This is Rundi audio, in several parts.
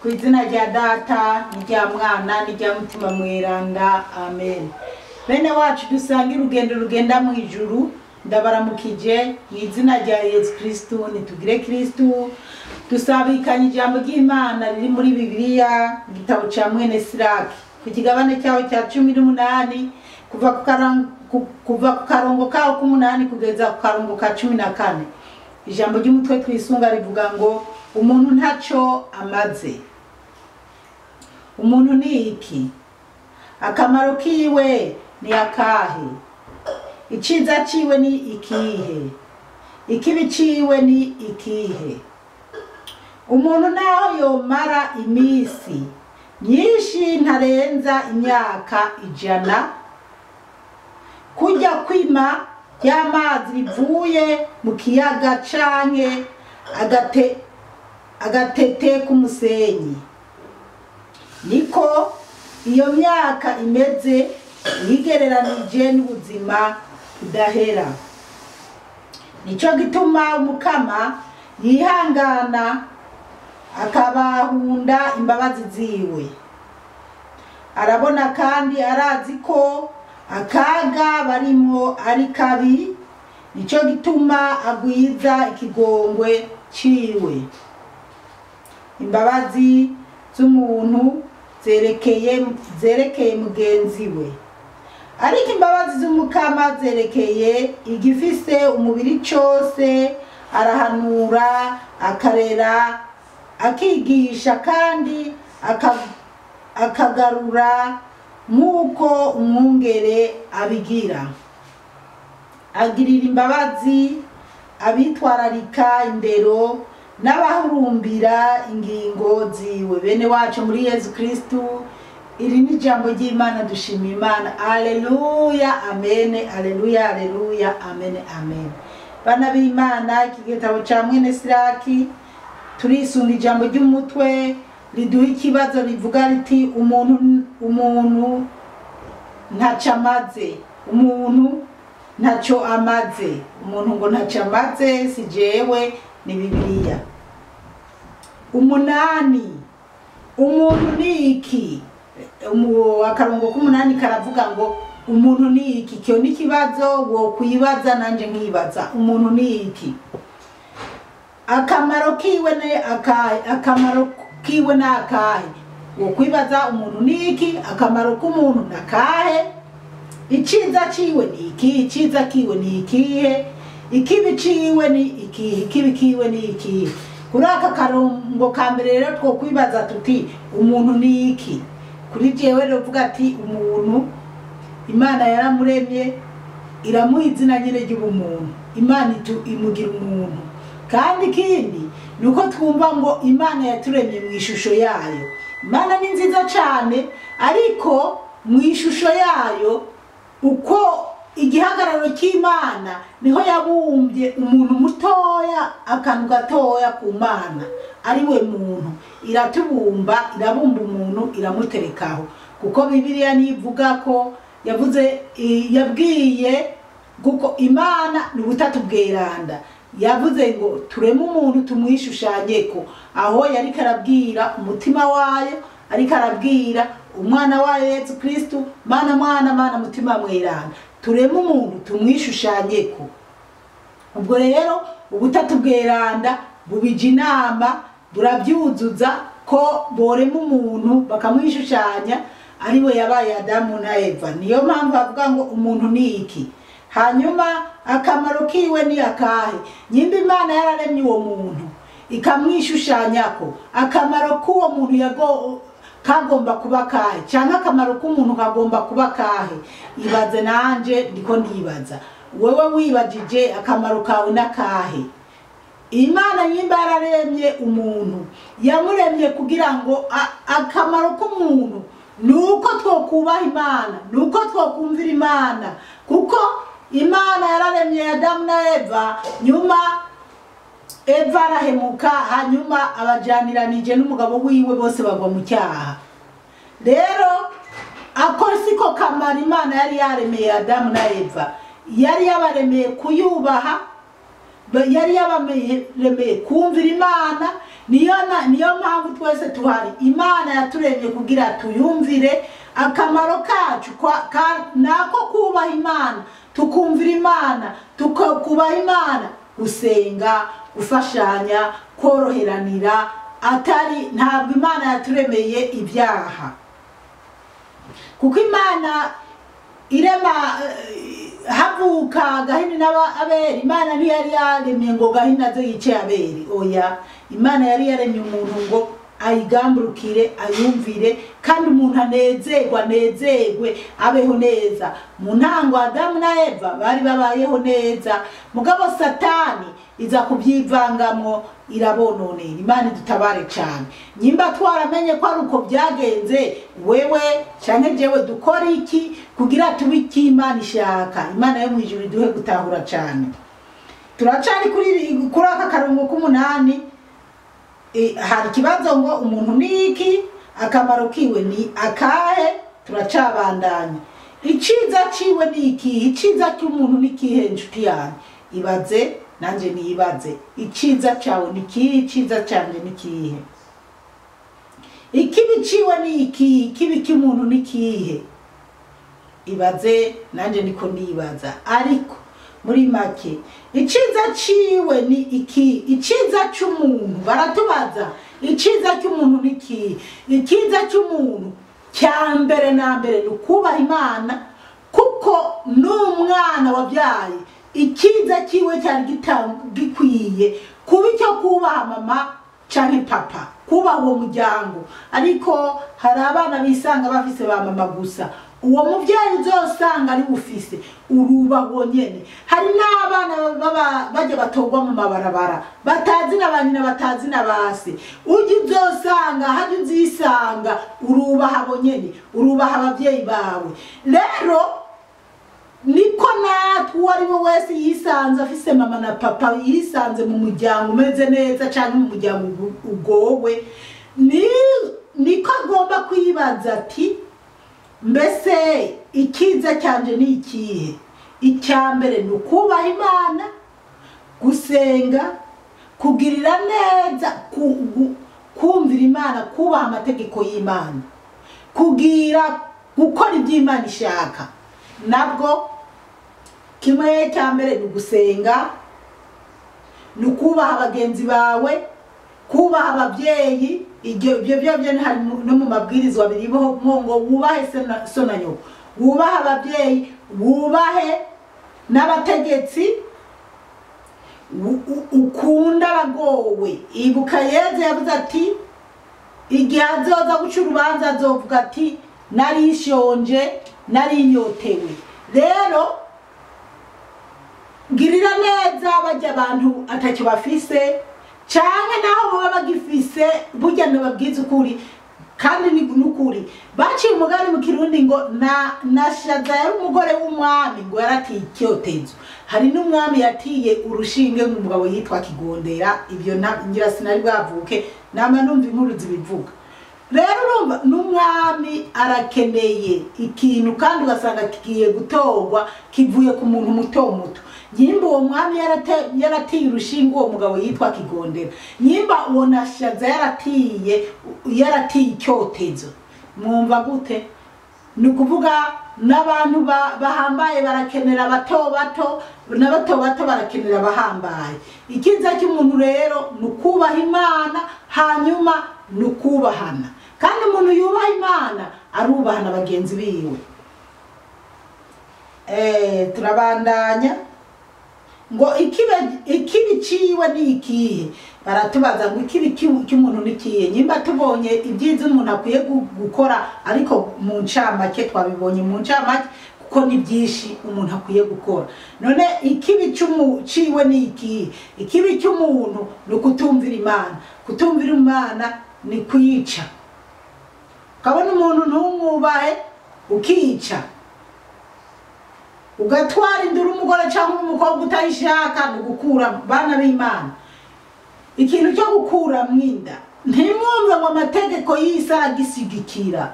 Ku izina rya Data n'irya Mwana n'irya Mutima Mweranda, amen. Bene wacu dusanga urugendo rugenda mu ijuru, ndabaramukije mu izina rya Yesu Kristu. Nitugire Kristu. Dusabikanye ijambo ry'Imana riri muri Bibiliya, igitabo ca mwene Siraki, ku kigabane cyaho cya 18, kuva ku karongo kaho k'umunani kugeza ku karongo ka 14. Ijambo ry'umutwe twisunga rivuga ngo umuntu ntaco amaze. Umuntu ni iki? Akamaro kiwe ni akahe? Iciza ciwe ni ikihe? Ikibi ciwe ni ikihe? Umuntu naho yomara imisi myinshi ntarenza imyaka 100, kujya kwima ry'amazi rivuye mu kiyaga canke agatete k'umusenyi, niko iyo myaka imeze yigereranije n'ubuzima budahera. Nico gituma Umukama yihangana akabahunda imbabazi ziwe. Arabona kandi arazi ko akaga barimo ari kabi, nico gituma agwiza ikigongwe ciwe. Imbabazi z'umuntu zerekeye mugenzi we, ariko imbabazi z'Umukama zerekeye igifise umubiri cose. Arahanura, akarera, akigisha kandi akagarura nk'uko umwungere abigira. Agirira imbabazi abitwararika indero n'abahurumbira ingingo ziwe. Bene wacu muri Yesu Kristu, iri ni ijambo ry'Imana. Dushima Imana. Aleluya, amene, aleluya, aleluya, amene, amen. Bana b'Imana, iki gitabo ca mwene Siraki turisunga ijambo ry'umutwe riduha ikibazo rivuga riti umuntu ntaco amaze. Umuntu ntaco amaze. Umuntu ngo ntaco amaze, si jewe, ni Bibiliya. 8, umuntu ni iki? Akarongo k'umunani karavuga ngo umuntu ni iki? Kyo ni ikibazo wo kwibaza, nanje nkibaza, umuntu ni iki? Akamaro kiwe ni akahe? Akamaro kiwe ni akahe? Wo kwibaza umuntu ni iki? Akamaro k'umuntu ni akahe? Iciza ciwe ni iki? Iciza kiwe ni ikihe? Ikibi ciwe ni ikihe? Ikibi kiwe ni ikihe? Kuri aka karongo ka mbere rero two kwibaza tuti umuntu ni iki? Kuri jewe rero vuga ati umuntu Imana yaramuremye, iramuha izina nyine ry'ubumuntu. Imana imugira umuntu. Kandi ikindi nuko twumva ngo Imana yaturemye mu ishusho yayo. Imana ni nziza cyane, ariko mu ishusho yayo, uko igihagararo cy'Imana niho yabumbye umuntu mutoya, akantu gatoya ku Mana, ari we muntu. Iratubumba, irabumba umuntu, iramuterekaho. Kuko Bibiliya nivuga ko yavuze, yabwiye, kuko Imana ni ubutatu bweranda, yavuze ngo tureme umuntu tumwishushanyeko. Aho yariko arabwira umutima wayo, ariko arabwira umwana wayo Yesu Kristu, Mana Mwana, Mana Mutima Mweranda, tureme umuntu tumwishushanyeko. Ubwo rero ubutatu bweranda bubija inama, burabyuzuza ko borema umuntu bakamwishushanya, ariwe yabaye Adamu na Eva. Niyo mpamvu bavuga ngo umuntu ni iki? Hanyuma akamaro kiwe ni akahe? Nyimba Imana yararemye uwo muntu ikamwishushanyako, akamaro k'uwo muntu kagomba kuba kahe? Cyangwa akamaro k'umuntu kagomba kuba kahe? Ibaze nanje ndiko ndibaza, wewe wibajije akamaro kawe nakahe? Imana nyimba yararemye umuntu, yamuremye kugira ngo akamaro k'umuntu nuko twokubaha Imana, nuko twokumvira Imana. Kuko Imana yararemye Adamu na Eva, nyuma Eva arahemuka, hanyuma abajaniranije n'umugabo wiwe, bose bagwa mu cyaha. Rero ako siko kamaro Imana yari yaremeye Adamu na Eva. Yari yabaremeye kuyubaha, Yari yabaremeye kumvira Imana. Niyo mpamvu twese tuhari. Imana yaturemye kugira tuyumvire. Akamaro kacu nako kubaha Imana, tukumvira Imana, tukubaha Imana, gusenga, gufashanya, koroheranira. Atari ntabwo Imana yaturemeye ibyaha, kuko Imana irema havuka Gahini n'Abeli, Imana ntiyari yaremye ngo Gahini aze yice Abeli. Oya, Imana yari yaremye umuntu ngo ayigamburukire, ayumvire, kandi umuntu anezerwe, anezerwe, abeho neza. Mu ntango Adamu na Eva bari babayeho neza, mugabo Satani iza kubyivangamwo irabononera. Imana idutabare cyane. Nyimba twaramenye ko ari uko byagenze, wewe canke jewe dukora iki kugira tube iki Imana ishaka? Imana yo mwijuru iduhe gutahura cyane. Turacari kuri aka karongo k'umunani. Hari ikibazo ngo umuntu ni iki, akamaro kiwe ni akahe? Turacabandanya. Iciza ciwe ni iki? Iciza cy'umuntu ni kihe? Inshuti yanjye, ibaze nanje nibaze, iciza cyawe ni kihe? Iciza cyanjye ni kihe? Ikibi ciwe ni iki? Ikibi cy'umuntu ni kihe? Ibaze nanje niko nibaza. Ariko muri make, iciza ciwe ni iki? Iciza cy'umuntu, baratubaza iciza cy'umuntu ni iki? Iciza cy'umuntu cya mbere na mbere ni ukubaha Imana, kuko n'umwana wabyaye iciza ciwe cyari gikwiye kuba icyo kubaha mama canke papa, kubaha uwo muryango. Ariko hari abana bisanga bafise ba mama gusa, uwo muvyeyi uzosanga ari ufise uruba wonyene. Hari n'abana bajya batogwa mu mabarabara, batazi na banyina, batazi na base. Ujya uzosanga hajya uzisanga urubaha bonyene, urubaha abavyeyi bawe. Rero niko natwe uwo ari we wese yisanze afise mama na papa, yisanze mu muryango umeze neza canke mu muryango ugowe, niko agomba kwibaza ati mbese ikiza cyanje ni ikihe? Icya mbere ni ukubaha Imana, gusenga, kugirira neza, kumvira Imana, kubaha amategeko y'Imana, kugira gukora ibyo Imana ishaka. Nabwo kimwe cya mbere ni ugusenga, ni ukubaha bagenzi bawe, kubaha ababyeyi. Ibyo byo hari no mu mabwirizwa biriho ngo wubahe so na nyoko, wubahe ababyeyi, wubahe n'abategetsi, ukunda abagowe. Ibuka Yezu yavuze ati igihe azoza guca urubanza azovuga ati narishonje, narinyotewe. Rero girira neza bajya abantu atacyo bafise, canke naho baba bagifise, burya nababwiza ukuri kandi ni nukuri. Baciye umugani mu Kirundi ngo na Shaza yari umugore w'umwami ngo yaratiye icyotezo. Hari n'umwami yatiye urushinge nk'umugabo yitwa Kigondera. Ibyo ngira sinari bwavuke, nama numva inkuru zibivuga. Rero urumva n'umwami arakeneye ikintu, kandi ugasanga kigiye gutorwa kivuye ku muntu muto muto. Nyimba uwo mwami yaratiye urushinge uwo mugabo yitwa Kigondera, nyimba uwo na Shaza yaratiye icyotezo, mwumva gute? Ni ukuvuga n'abantu bahambaye barakenera bato bato, n'abato bato barakenera abahambaye. Ikiza cy'umuntu rero ni ukubaha Imana, hanyuma ni ukubahana. Kandi umuntu yubaha Imana arubahana bagenzi biwe. Turabandanya ngo ikibi ciwe ni ikihe? Baratubaza ngo ikibi cy'umuntu ni ikihe? Nyimba tubonye ibyiza umuntu akwiye gukora, ariko mu ncamake twabibonye mu ncamake kuko ni byinshi umuntu akwiye gukora. None ikibi ciwe ni ikihe? Ikibi cy'umuntu ni ukutumvira Imana. Kutumvira Imana ni kwica. Ukabona umuntu ntumwubahe ukica, ugatwara induru umugore cyangwa umukobwa utayishaka, ni ugukura bana b'Imana. Ikintu cyo gukura mwinda, ntimwumve ngo amategeko y'isi aragisigikira,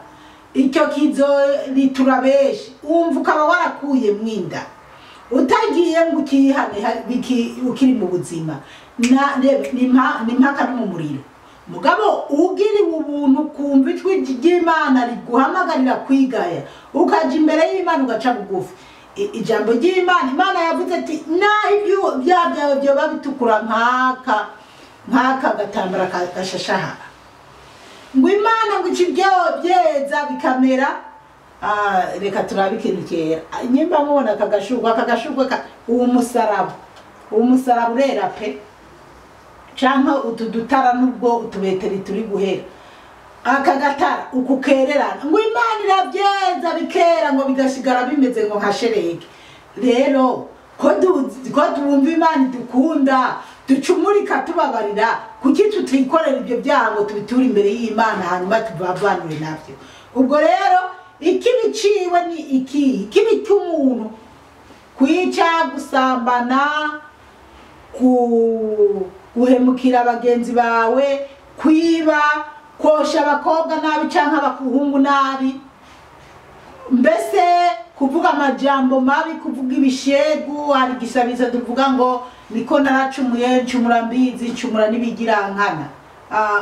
icyo kizoritura benshi. Wumva ukaba warakuye mwinda, Utagiye ngo ukihane ukiri mu buzima, ni mpaka no mu muriro. Mugabo ugiriwe ubuntu kumva ijwi ry'Imana riguhamagarira kwigaya, ukaja imbere y'Imana ugaca bugufi. Ijambo ry'Imana, Imana yavuze ati naho ibyaha byawe byoba bitukura nk'aka gatambara gashashahara, ngo Imana ngo ica byeza bikamera. Reka turabe ikintu kera. Nyimba mubona aka gashurwe, uwo musaraba urera pe, canke utu dutara nubwo utubeteri turi guhera, aka gatara uku kererana, ngo Imana irabyeza bikera, ngo bigasigara bimeze ngo nka sherege. Rero ko twumva Imana idukunda, ducumurika tubabarira, kuki tutikorera ibyo byaha ngo tubiture imbere y'Imana hanyuma tubavanure navyo? Ubwo rero ikibi ciwe ni iki? Ikibi cy'umuntu kwica, gusambana, guhemukira bagenzi bawe, kwiba, kosha abakobwa nabi canke abahungu nabi, mbese kuvuga amajambo mabi, kuvuga ibishegu. Hari igisabizo tuvuga ngo niko naracumuye, ncumura mbizi, ncumura n'ibigirankana,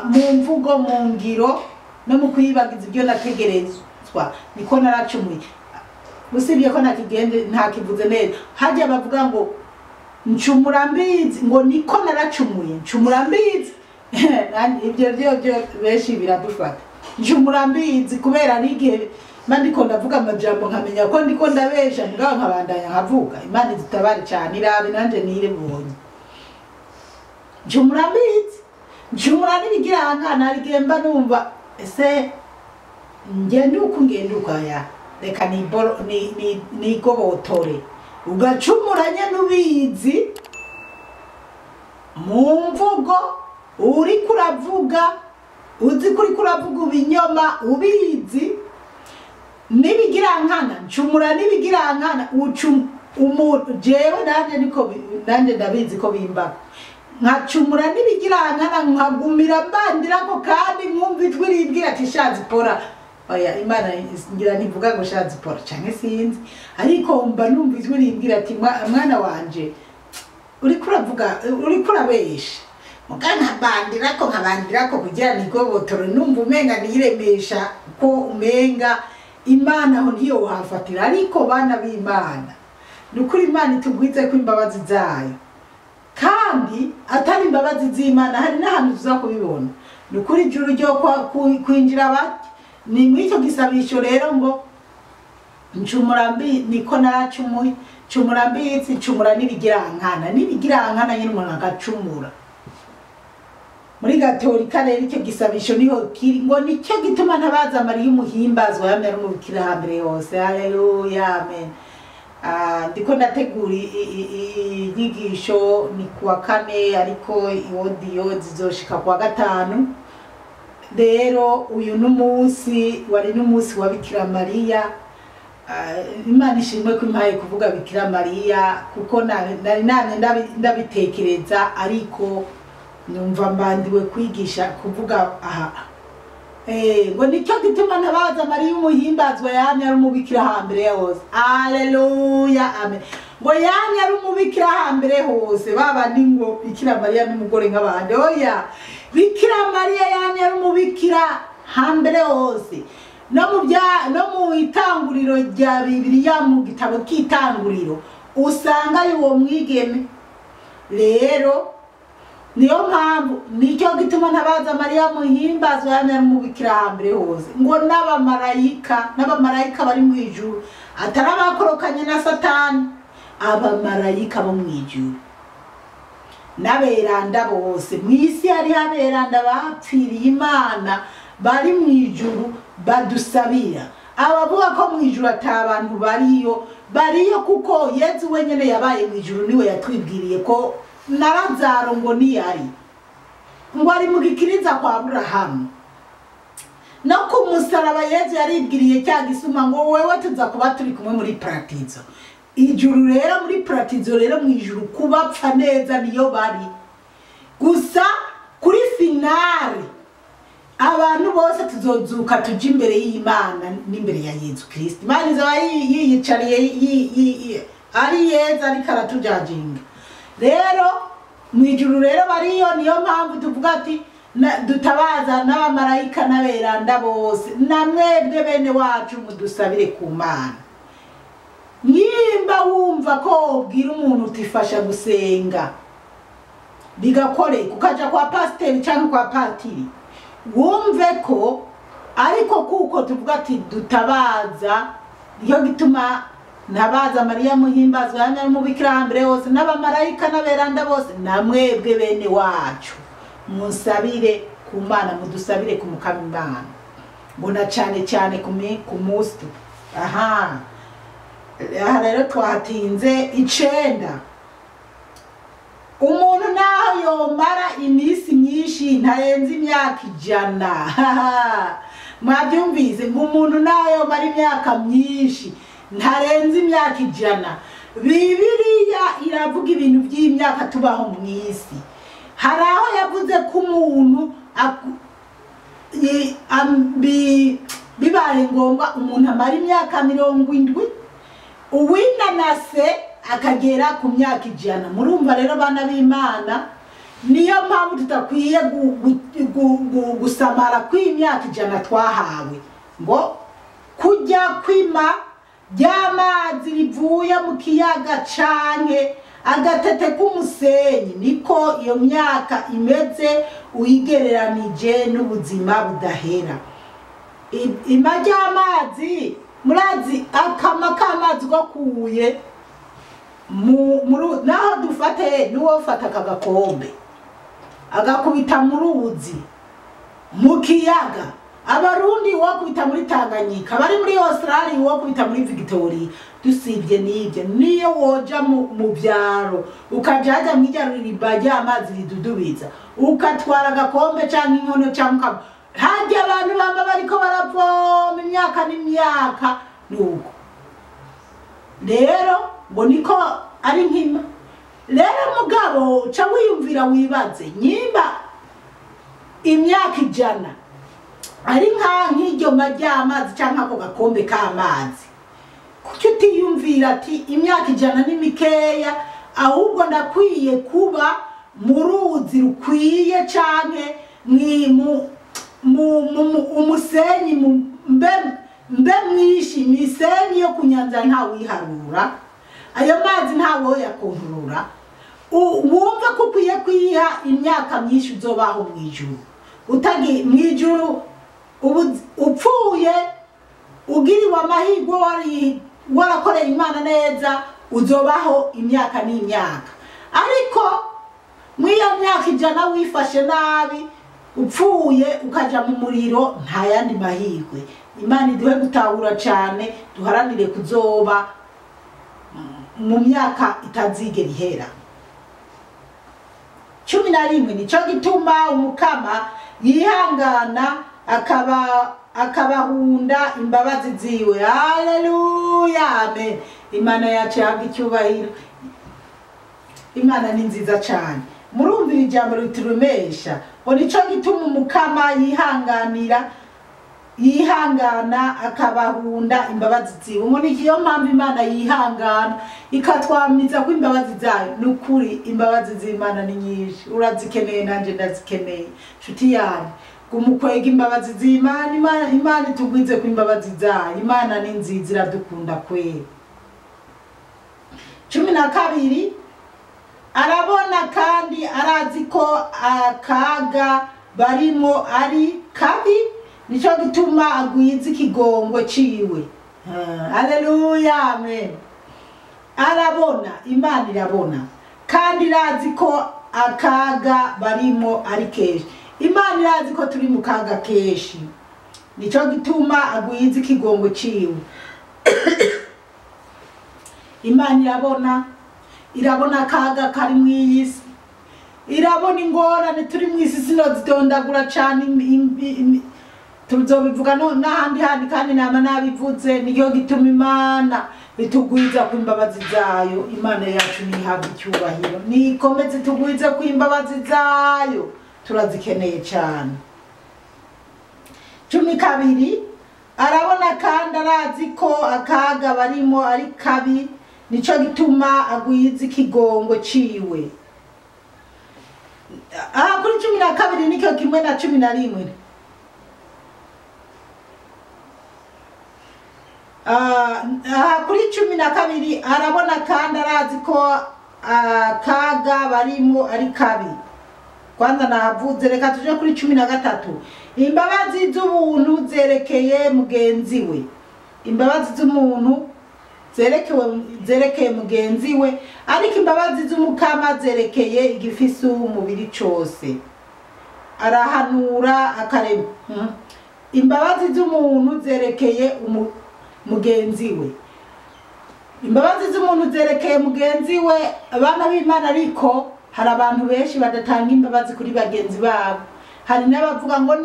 mu mvugo, mu ngiro no mu kwibagiza ibyo nategerezwa, niko naracumuye. Usibye ko ntakigende ntakivuze neza, hajya bavuga ngo ncumura mbizi, ngo niko naracumuye, ncumura mbizi. Ibyo byo benshi biradufata, ncumura mbizi, kubera n'igihe mba ndiko ndavuga amajambo nkamenya ko ndiko ndabesha, mugabo nkabandanya nkavuga. Imana idutabare cyane, irabe nanje niribonye. Ncumura mbizi, ncumura n'ibigirankana. Hari igihe mba numva ese ngende uku ngende ukaya, reka nigobotore. Ugacumura nyene ubizi mu mvugo, uriko uravuga uzi ko uriko uravuga ibinyoma ubizi, n'ibigirankana, ncumura n'ibigirankana. Umuntu jewe nanje niko nanje ndabizi ko bimbako, nkacumura n'ibigirankana, nkagumira mbandirako, kandi nkumva ijwi rimbwira ati shazi pora. Oya, Imana ngira ntivuga ngo shazi pora canke sinzi, ariko mba numva ijwi rimbwira ati mwana wanje uriko uravuga, uriko urabesha. Muga nkabandirako kugira nigobotore, numva umenga niremesha ko umenga Imana aho ntiyo wahafatira. Ariko bana b'Imana, nukuri Imana itugwize ko imbabazi zayo, kandi atari imbabazi z'Imana hari n'ahantu tuza kubibona. Nukuri ijuru ryo kwinjira bati ni mw'icyo gisabisho rero ngo ncumura mbi, niko naracumuye, ncumura mbizi, ncumura n'ibigirankana. N'ibigirankana nyine umuntu agacumura. Muri Gatolika rero icyo gisabisho niho kiri, ngo nicyo gituma ntabaza Mariya umuhimbazwa yamye ari umubikira hambere hose. Haleluya, amen. Ndiko ndategura inyigisho, ni kuwa kane, ariko audio zizoshika kuwa gatanu. Rero uyu n'umunsi wari n'umunsi wa Bikira Mariya. Imana ishimwe ko impaye kuvuga Bikira Mariya, kuko nari namye ndabitekereza, ariko numva mbandiwe kwigisha kuvuga aha. Ngo nicyo gituma ntabaza Mariya umuhimbazwa yamye ari umubikira hambere hose. Haleluya, amen. Ngo yamye ari umubikira hambere hose, baba ni ngo Bikira Mariya n'umugore nk'abandi. Oya, Bikira Mariya yamye ari umubikira hambere hose. No mu itanguriro rya Bibiliya, mu gitabo cy'itanguriro, usanga uwo mwigeme. Rero niyo mpamvu nicyo gituma ntabaza Mariya muhimbazwa yamye ari umubikira hambere hose, ngo n'abamarayika bari mu ijuru, atari abakorokanye na Satani, abamarayika bo mu ijuru n'aberanda bose mu isi. Hariho aberanda bapfiriye Imana bari mu ijuru badusabira. Abavuga ko mu ijuru ata bantu bariyo, bariyo, kuko Yezu wenyene yabaye mu ijuru, niwe yatwibwiriye ko na Lazaro ngo niyari, ngo ari mu gikiriza kwa Aburahamu. No ku musaraba Yezu yaribwiriye cya gisuma ngo wewe tuza kuba turi kumwe muri paradizo. Ijuru rero, muri paradizo rero mu ijuru kubapfa neza niyo bari. Gusa kuri finale abantu bose tuzozuka tuje imbere y'Imana n'imbere ya Yezu Kristo. Imana izaba yiyicariye Ari Yezu ariko aratujajinga. Rero mu ijuru rero bariyo, niyo mpamvu tuvuga ati dutabaza n'abamarayika n'aberanda bose, na mwebwe bene wacu mudusabire ku Mana. Nimba wumva ko ubwira umuntu utifasha gusenga bigakore, kukaja kwa pasiteri cyangwa kwa patiri, wumve ko ariko kuko tuvuga ati dutabaza, niyo gituma ntabaza Mariya muhimbazwa yamye ari umubikira hambere hose n'abamarayika n'aberanda bose, na mwebwe bene wacu munsabire ku Mana, mudusabire ku Mukama Imana, mbona cyane cyane ku munsi. Aha rero twatinze 9. Umuntu naho yomara iminsi myinshi ntarenze imyaka 100. Mwabyumvise ngo umuntu naho yomara imyaka myinshi ntarenze imyaka 100. Bibiliya iravuga ibintu by'imyaka tubaho mu isi. Hari aho yavuze ko umuntu bibaye ngombwa umuntu amara imyaka 70, uwinanase akagera ku myaka 100. Murumva rero bana b'Imana, niyo mpamvu tutakwiye gusamara kw'imyaka 100 twahawe, ngo kujya kwima ry'amazi rivuye mu kiyaga canke agatete k'umusenyi, niko iyo myaka imeze uyigereranije n'ubuzima budahera. Ima ry'amazi, murazi akama k'amazi gakuye naho dufate n'uwo fata akagakombe agakubita mu ruzi mu kiyaga, Abarundi wakubita muri Tanganyika, abari muri Australia wakubita muri Victoria. Dusibye n'ibyo, niyo woja mu byaro ukaja hajya mw'ijya riba ry'amazi ridudubiza, ukatwara agakombe canke inkono canke hajya abantu bamba bariko baravoma imyaka n'imyaka. Nuko rero ngo niko ari nkima. Rero mugabo ca wiyumvira wibaze nyimba imyaka 100 ari nka nk'iryo ry'amazi canke ako gakombe k'amazi, kuki utiyumvira ati imyaka 100 ni mikeya, ahubwo ndakwiye kuba mu ruzi rukwiye canke umusenyi mbe mwinshi, imisenyi yo kunyanza ntawiharura, ayo mazi ntawoyakontorora. Wumva ko ukwiye kwiha imyaka myinshi uzobaho mw'ijuru. Utagi mw'ijuru upfuye ugiriwe amahirwe warakoreye Imana neza, uzobaho imyaka n'imyaka. Ariko mw'iyo myaka 100 wifashe nabi, upfuye ukaja mu muriro, nta yandi mahirwe. Imana iduhe gutahura cyane, duharanire kuzoba mu myaka itazigera ihera. 11. Nico gituma Umukama yihangana akabahunda imbabazi ziwe. Haleluya, amen. Imana yacu yahabwa icyubahiro. Imana ni nziza cyane. Murumvira ijambo riturumesha ngo nico gituma Umukama yihangana akabahunda imbabazi ziwe. Ngo niyo mpamvu Imana yihangana ikatwamiza ko imbabazi zayo. Nukuri imbabazi z'Imana ni nyinshi, urazikeneye nanje ndazikeneye. Nshuti yanjye, gumukwega imbabazi z'Imana, Imana itugwize ko imbabazi zayo. Imana ni nziza, iradukunda kwera. 12. Arabona kandi arazi ko akaga barimo ari kabi, nico gituma agwiza ikigongo ciwe. Haleluya, amen. Arabona, Imana irabona kandi irazi ko akaga barimo ari kenshi. Imana irazi ko turi mu kaga kenshi, nico gituma agwiza ikigongo ciwe. Imana irabona, irabona akaga kari mw'isi, irabona ingorane turi mw'isi, sinozidondagura cane, tuzobivuga n'ahandi handi kandi nama nabivuze. Niyo gituma Imana itugwiza ku imbabazi zayo. Imana yacu nihabwa icyubahiro, nikomeze itugwize ku imbabazi zayo, turazikeneye cyane. 12. Arabona kandi arazi ko akaga barimo ari kabi, Nico gituma agwiza ikigongo ciwe. Aha kuri 12 nicyo kimwe na 11. Aha kuri 12 arabona kandi arazi ko akaga barimo ari kabi. Kwanza nahavuze, reka tuje kuri 13. Imbabazi z'ubuntu zerekeye mugenzi we. Imbabazi z'umuntu zerekeye mugenzi we, ariko imbabazi z'umukama zerekeye igifise umubiri cose. Arahanura akarema. Imbabazi z'umuntu zerekeye mugenzi we. Imbabazi z'umuntu zerekeye mugenzi we. Abana b'Imana, ariko hari abantu benshi badatanga imbabazi kuri bagenzi babo. Hari n'abavuga ngo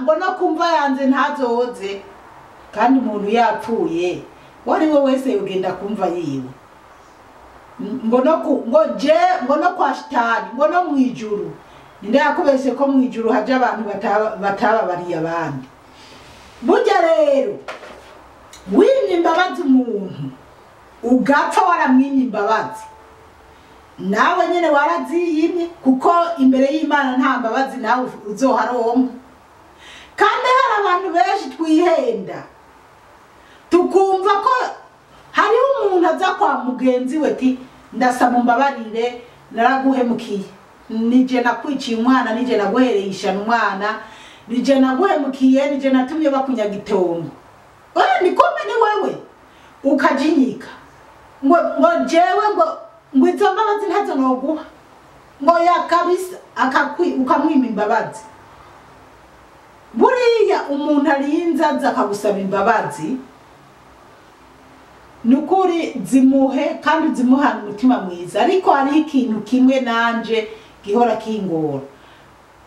ngo no kumva yanze ntazoze, kandi umuntu yapfuye wari we wese yogenda kumva yiwe. Ngo no ngo je ngo no kwa shitani, ngo no mwijuru. Ninde yakubeshe ko mwijuru haje abantu batababariye abandi? Burya rero wimye imbabazi umuntu ugapfa waramwimye imbabazi, nawe nyene waraziyimye, kuko imbere y'Imana nta mbabazi nawe uzoharonka. Kandi hari abantu benshi twihenda tukumva ko hariho umuntu aza kwa mugenzi we ati ndasaba umbabarire, naraguhemukiye, nije nakwiciye umwana, nije naguhereye ishano umwana, nije naguhemukiye, nije natumye bakunyaga itongo. Oya nikombe ni wewe ukajinyika ngo jewe ngo izo mbabazi ntazo noguha, ngo ya kabisa ukamwima imbabazi. Buriya umuntu arinza aza akagusaba imbabazi, nukuri zimuhe kandi zimuhana umutima mwiza. Ariko hariho ikintu kimwe nanje gihora kingora.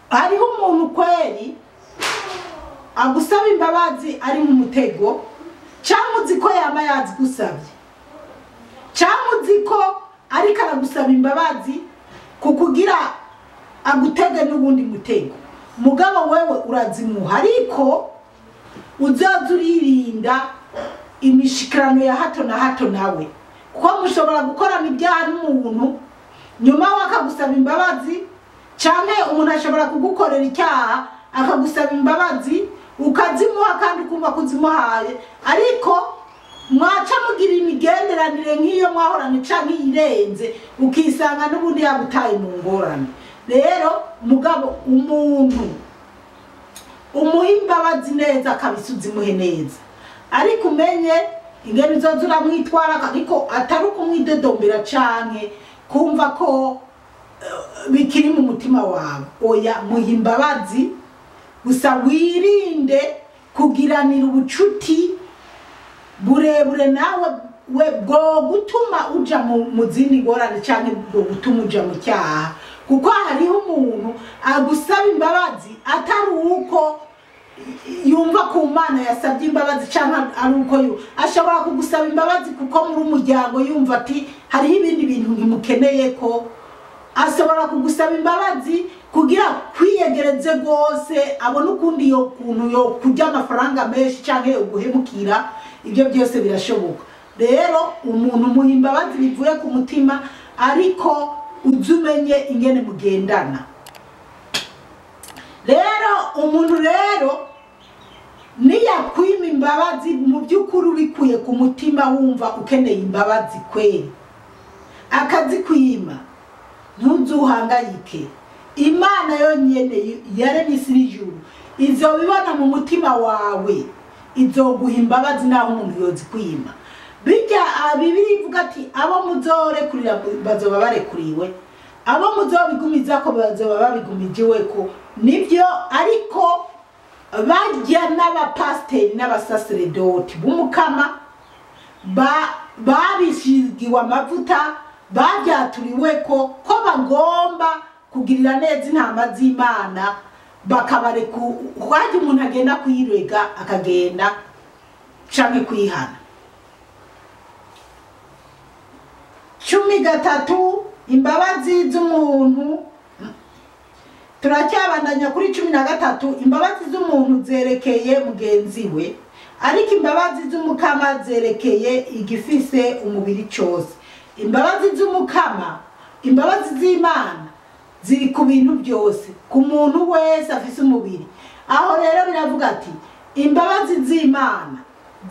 Hariho umuntu kweri agusaba imbabazi ari mu mutego, cyangwa uzi ko yama yazigusabye, cyangwa uzi ko ariko aragusaba imbabazi kukugira agutege n'ubundi mutego. Mugabo wewe urazimuha, ariko uzoza uririnda imishikirano ya hato na hato nawe, kuko mushobora gukorana ibyaha n'umuntu nyuma wakagusaba imbabazi, cyane umuntu ashobora kugukorera icyaha akagusaba imbabazi ukazimuha kandi ukumva kuzimuhaye, ariko mwaca mugira imigenderanire nk'iyo mwahorana canke irenze, ukisanga n'ubundi yagutaye mu ngorane. Rero mugabo umuntu umuha imbabazi neza kabisa, uzimuhe neza, ariko umenye ingene uzoza uramwitwara, ariko atari ukumwidodombera canke kumva ko bikiri mu mutima wawe. Oya, muha imbabazi gusa wirinde kugiranira ubucuti burebure nawe we bwo gutuma uja mu zindi ngorane canke bwo gutuma uja mu cyaha. Kuko hariho umuntu agusaba imbabazi atari uko yumva ku Mana yasabye imbabazi, canke ari uko ashobora kugusaba imbabazi kuko muri umuryango yumva ati hariho ibindi bintu nkimukeneye, ko ashobora kugusaba imbabazi kugira kwiyegereze gose abone ukundi yo kuntu yo kurya amafaranga menshi canke yo guhemukira. Ibyo byose birashoboka. Rero umuntu muha imbabazi bivuye ku mutima, ariko uzumenye ingene mugendana. Rero umuntu rero niyakwima imbabazi mu by'ukuri ubikuye ku mutima wumva ukeneye imbabazi kweri, akazikwima, ntuzuhangayike. Imana yonyene yaremye isi n'ijuru izobibona mu mutima wawe, izoguha imbabazi naho umuntu yozikwima. Bijya Bibiliya ivuga ati abo muzorekurira bazoba barekuriwe, abo muzobigumizako bazoba babigumijiweko. Nibyo, ariko bajya n'abapasiteri n'abasaseredoti b'umukama babishigiwe amavuta, babyaturiweko ko bagomba kugirira neza intama z'Imana, bakabareku wajya umuntu agenda kuyirega akagenda canke kwihana. 13 imbabazi z'umuntu. Turacyabandanya kuri 13. Imbabazi z'umuntu zerekeye mugenzi we, ariko imbabazi z'umukama zerekeye igifise umubiri cyose. Imbabazi z'umukama, imbabazi z'Imana ziri ku bintu byose, ku muntu wese afise umubiri. Aho rero biravuga ati imbabazi z'Imana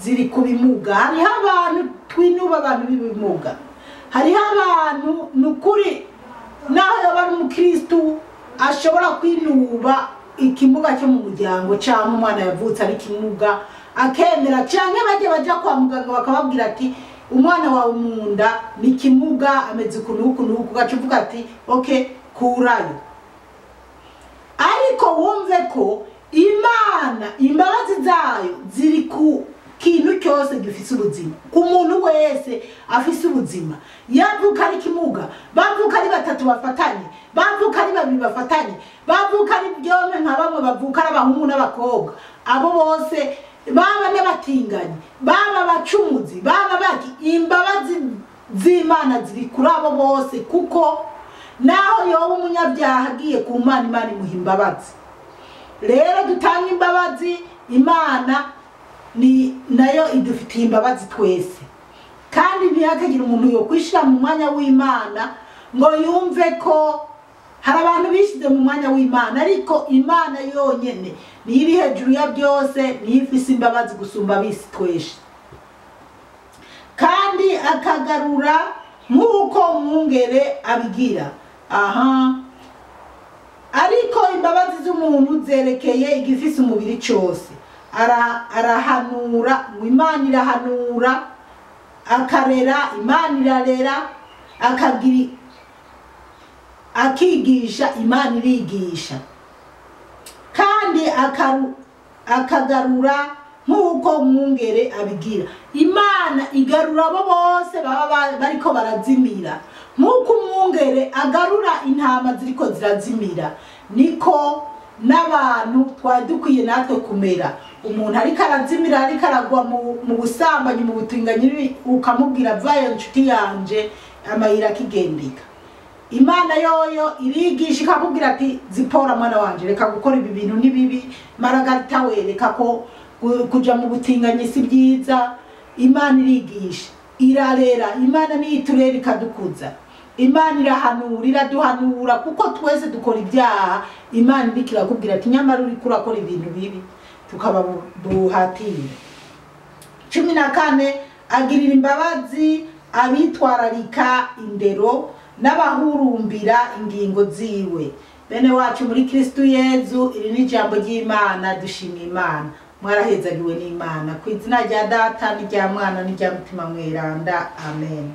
ziri ku bimuga. Hariho abantu twinuba abantu b'ibimuga, hariho abantu nukuri naho yoba ari umukristu ashobora kwinuba ikimuga cyo mu muryango, cyangwa umwana yavutse ari ikimuga akemera, cyangwa bajya baja kwa muganga bakababwira ati umwana wawe munda ni ikimuga, ameze uku n'uku n'uku, ugaca uvuga ati okay, kurayo. Ariko wumve ko Imana imbabazi zayo ziri ku kintu cyose gifise ubuzima, ku muntu wese afise ubuzima. Yavuka ari kimuga, bavuka ari batatu bafatanye, bavuka ari babiri bafatanye, bavuka ari byompe nka bamwe bavuka ari abahungu n'abakobwa, abo bose baba n'abatinganyi, baba abacumuzi, baba baki, imbabazi z'Imana ziri kuri abo bose, kuko naho yoba umunyabyaha agiye ku Mana, Imana imuha imbabazi. Rero dutanga imbabazi, Imana ni nayo idufitiye imbabazi twese. Kandi ntihakagira umuntu yo kwishira mu mwanya w'Imana ngo yumve ko hari abantu bishize mu mwanya w'Imana, ariko Imana yonyene niyo iri hejuru ya byose, niyo ifise imbabazi gusumba abisi twese. Kandi akagarura nk'uko umwungere abigira. Aha, ariko imbabazi z'umuntu zerekeye igifise umubiri cyose. Arahanura, Imana irahanura, akarera, Imana irarera, akagira, akigisha, Imana irigisha. Kandi akagarura nk'uko umwungere abigira. Imana igarura abo bose baba bariko barazimira, nk'uko umwungere agarura intama ziriko zirazimira, niko n'abantu twari dukwiye natwe kumera. Umuntu ariko arazimira, ariko aragwa mu busambanyi, mu butinganyi, ukamubwira vayo nshuti yanje, amayira akigendeka. Imana yoyo irigisha ikakubwira ati zipora mwana wanje, reka gukora ibi bintu ni bibi, Maragarita we reka ko kuja mu butinganyi si byiza. Imana irigisha, irarera, Imana niyo iturera ikadukuza. Imana irahanura, iraduhanura, kuko twese dukora ibyaha. Imana iriko irakubwira ati nyamara uriko urakora ibintu bibi, tukaba buhatira. 14 agirira imbabazi abitwararika indero n'abahurumbira ingingo ziwe. Bene wacu muri Kristu Yezu, iri ni ijambo ry'Imana, dushima Imana. Mwarahezagiwe n'Imana. Ku izina rya Data n'irya Mwana n'irya Mutima Mweranda, amen.